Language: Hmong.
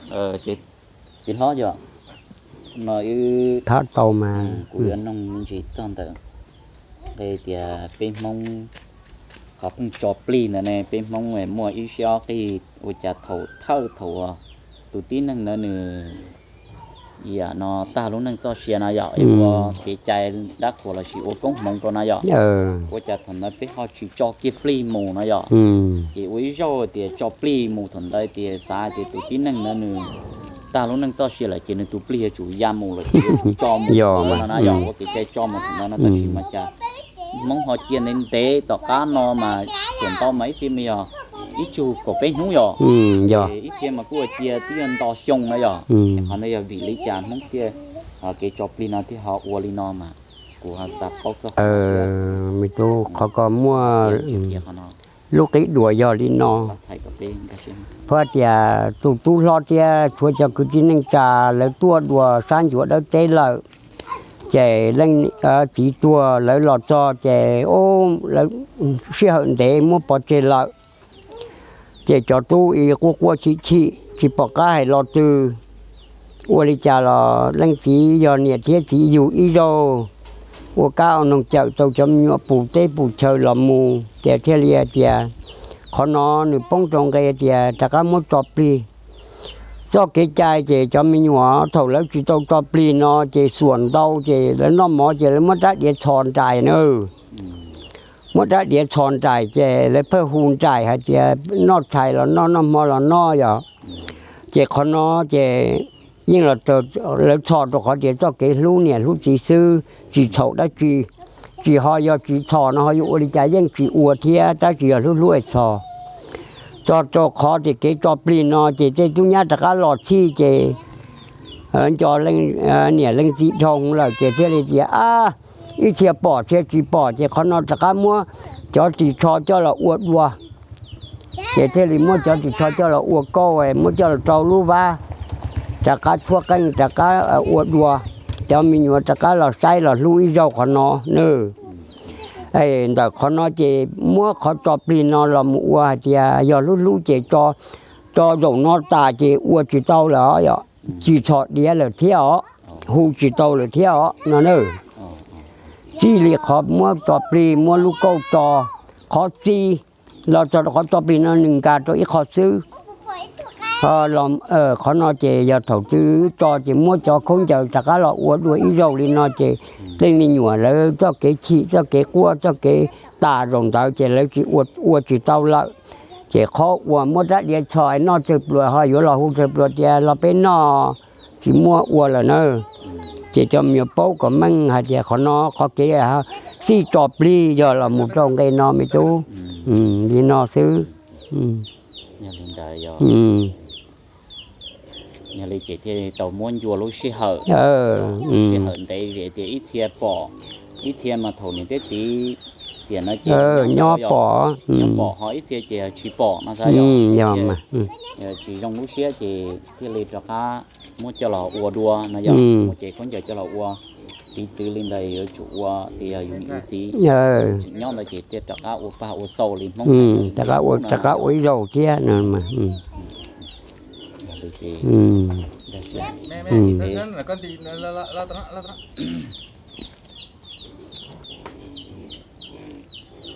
Ces txiv hlob yog no wb thab tau mas kuv yuav noog me ntsis txog ntawm nqe tias peb Hmoob qhov pheej tso plig ntawd ne, peb Hmoob muaj ib siab ob qig ua cas thaum thawj thaum tus tib neeg ntawd nws yam no tag lub neej txoj sia no yom, ua kev cai dab qhuas lossis ua koob hmoov rau no yom, ua cas thaum ntawd peb ho tsis tso kiag plig mus no yom. Ces ua ib zaug tias tso plig mus thaum ntawd tias xav tias tus tib neeg ntawd nws tag lub neej txoj sia lawm ces nws tus plig yuav tsum ya mus lawm ces yuav tsum tso mus no na yom, ua kev cai tso mus thaum ntawd no tab sis mas cas Hmoob ho cia ntev ntev tom qab no mas txawm ntau mas ib txhia mas yog ib tsug kaum peb hnub yom, ib txhia mas kuj ua cia twb yog nto xyoo no yom. Qhov no yog vim li cas Hmoob thiaj kev tso plig no thiaj ho ua li no mas kuv xav paub txog me tub qhov ko muaj lub qib dua yog li no. Phab tias tus tub hlob thiab tshuav cov kwv tij neej tsa lawv tuaj dua sab ncuav dawb teb lawm, ces leej txiv tuag lawv los txog ces lawv sij hawm ntev muab pov tseg lawm. Ces cov tub quaj quaj chim chim tsis pom qab hais lo twg. Ua li cas los leej txiv yog niam thiab txiv yug ib zaug, ua kab ua noog cawm tau cov me nyuam puv teb puv chaw los mus ces thiaj li hais tias qhov no nws poob rau nqe tias rov qab muab tso plig. Txoj kev cai ces cov me nyuam thaum lawv tsis tau tso plig no ces xuam ntau ces lawv noj mov ces lawv muab rab diav txhos nraim na. Muab rab diav txhos nraim ces lawv pheej hu nraim hais tias noj tshais los noj, noj hmo los noj yom. Ces qhov no ces yeej los lawv txhos rau qhov tias txoj kev hlub niam hlub txiv xwb tsis txhaum dab tsi. Tsis ho yog tsis txhos no ho yuav ua li cas yeej tsis ua thiab tab sis yog hlub hlub es txhos. Txog rau qhov tias kev tso plig no ces tej tub nyab rov qab los txhij ces nco niam leej txiv dhau lawm ces thiaj li tias ab, ib txhia pom txhia tsis pom ces qhov no rov qab muab cov ris tsho coj los ua dua. Ces thiaj li muab cov ris tsho coj los ua kauj, muab coj los rau lub vab, rov qab tshuab qeej rov qab ua dua. Cov me nyuam rov qab los saib los hlub ib zaug qhov no na. Ntawm qhov no ces muab qhov tso plig no los mus ua hais tias yog hlub hlub ces tso zaum no tas ces ua tsis tau lawm os, tsis txhos diav lawm thiab os, hu tsis tau lawm thiab os no na. Txij li qhov muab tso plig muab lub kauj tso, qhov txij los txog rau qhov tso plig no nws nkag rau ib qho xwb. Qhov no ces yog thaum twb tso ces muab cov khaub ncaws rov qab los ua dua ib zaug li no ces tej me nyuam lawv txoj kev chim txoj kev quaj txoj kev tas zaum ntawd ces lawv tsis ua, ua tsis tau lawm. Ces qhov uas muab rab diav txhos noj tsawg pluas ho yuav los hu tsawg pluas tias los peb noj, tsis muaj ua lawm na. Ces cov me nyuam paub kom meej hais tias qhov no qhov kev txij tso plig yog los mus rau nqe no me tub. Li no xwb. Yog li ces thiaj tau muab ncua lub sij hawm, sij hawm ntev vim tias ib txhia pom, ib txhia mas thaum niam thiab txiv tiam no ces nyob pom, nyob pom ho ib txhia ces tsis pom no xav yog tsis zoo lub siab ces thiaj li rov qab muab coj los ua dua no yog mus ces khaub ncaws coj los ua. Piv txwv li ntawd yuav tsum ua tias yog yus niam yus txiv nyob ntawd ces thiaj rov qab ua pag ua xaus li Hmoob, rov qab ua ib zaug thiab no. Yog li ces